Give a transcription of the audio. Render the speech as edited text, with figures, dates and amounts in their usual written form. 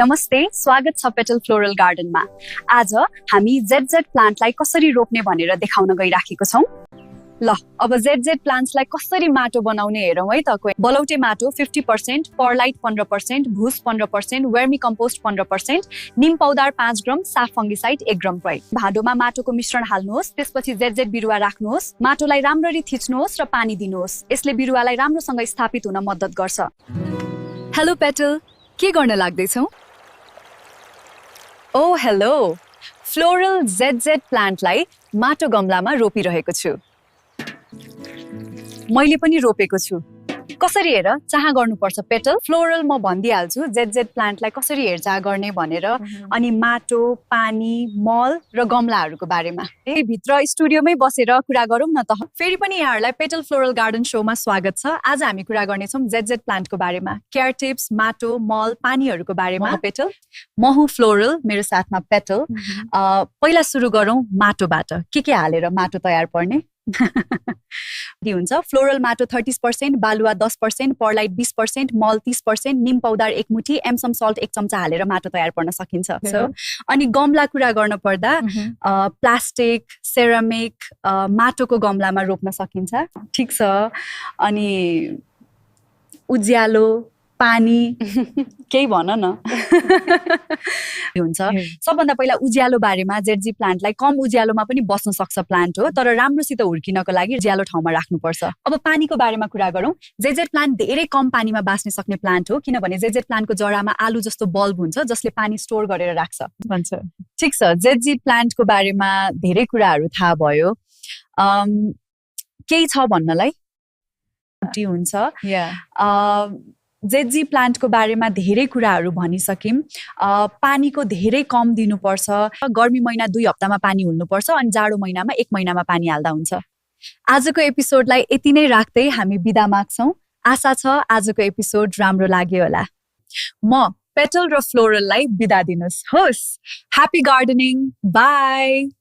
नमस्ते, स्वागत छ पेटल फ्लोरल गार्डनमा। आज हामी जेड प्लान्टलाई कसरी रोप्ने भनेर देखाउन गइराखेको छौं। ल, अब जेड प्लान्ट्सलाई कसरी माटो बनाउने हेरौँ है त। बलौटे माटो 50%, परलाइट 15%, भुस 15%, वर्मी कम्पोस्ट 15%, निम पाउडर 5 ग्राम, साफ फंगिसाइड 1 ग्राम प्रयोग। भाँडोमा माटोको मिश्रण हाल्नुहोस्, त्यसपछि जेड बिरुवा राख्नुहोस्, माटोलाई राम्ररी थिच्नुहोस् र पानी दिनुहोस्। यसले बिरुवालाई राम्रोसँग स्थापित हुन मद्दत गर्छ। हेलो पेटल, के गर्न लाग्दैछौ? ओ हेलो, फ्लोरल जेड प्लान्टलाई माटो गमलामा रोपिरहेको छु। मैले पनि रोपेको छु। कसरी हेर चाह गर्नुपर्छ पेटल? फ्लोरल म भनिदिइहाल्छु जेड प्लान्टलाई कसरी हेरचाह गर्ने भनेर, अनि माटो, पानी, मल र गमलाहरूको बारेमा। भित्र स्टुडियोमै बसेर कुरा गरौँ न त। फेरि पनि यहाँहरूलाई पेटल फ्लोरल गार्डन शोमा स्वागत छ। आज हामी कुरा गर्नेछौँ जेड प्लान्टको बारेमा, केयर टिप्स, माटो, मल, पानीहरूको बारेमा। पेटल, म हुँ फ्लोरल, मेरो साथमा पेटल। पहिला सुरु गरौँ माटोबाट। के हालेर माटो तयार पर्ने हुन्छ? फ्लोरल माटो 30%, बालुवा 10%, परलाइट 20%, मल 30%, निम पाउडर 1 मुठी, एमसम सल्ट 1 चम्चा हालेर माटो तयार पर्न सकिन्छ। अनि गमला कुरा गर्न पर्दा प्लास्टिक, सेरामिक, माटोको गमलामा रोप्न सकिन्छ। ठिक छ। अनि उज्यालो, पानी केही भन न हुन्छ। सबभन्दा पहिला उज्यालो बारेमा, जेड प्लान्टलाई कम उज्यालोमा पनि बस्न सक्छ प्लान्ट हो, तर राम्रोसित हुर्किनको लागि उज्यालो ठाउँमा राख्नुपर्छ। अब पानीको बारेमा कुरा गरौँ। जेड प्लान्ट धेरै कम पानीमा बाँच्न सक्ने प्लान्ट हो, किनभने जेड प्लान्टको जरामा आलु जस्तो बल्ब हुन्छ जसले पानी स्टोर गरेर राख्छ भन्छ। ठिक छ, जेड प्लान्टको बारेमा धेरै कुराहरू थाहा भयो। केही छ भन्नलाई? हुन्छ। जेड प्लान्टको बारेमा धेरै कुराहरू भनिसक्यौँ। पानीको धेरै कम दिनुपर्छ। गर्मी महिना 2 हप्तामा पानी हुल्नुपर्छ, अनि जाडो महिनामा 1 महिनामा पानी हाल्दा हुन्छ। आजको एपिसोडलाई यति नै राख्दै हामी बिदा माग्छौँ। आशा छ आजको एपिसोड राम्रो लाग्यो होला। म पेटल र फ्लोरललाई बिदा दिनुहोस्। होस्, ह्याप्पी गार्डनिङ, बाई।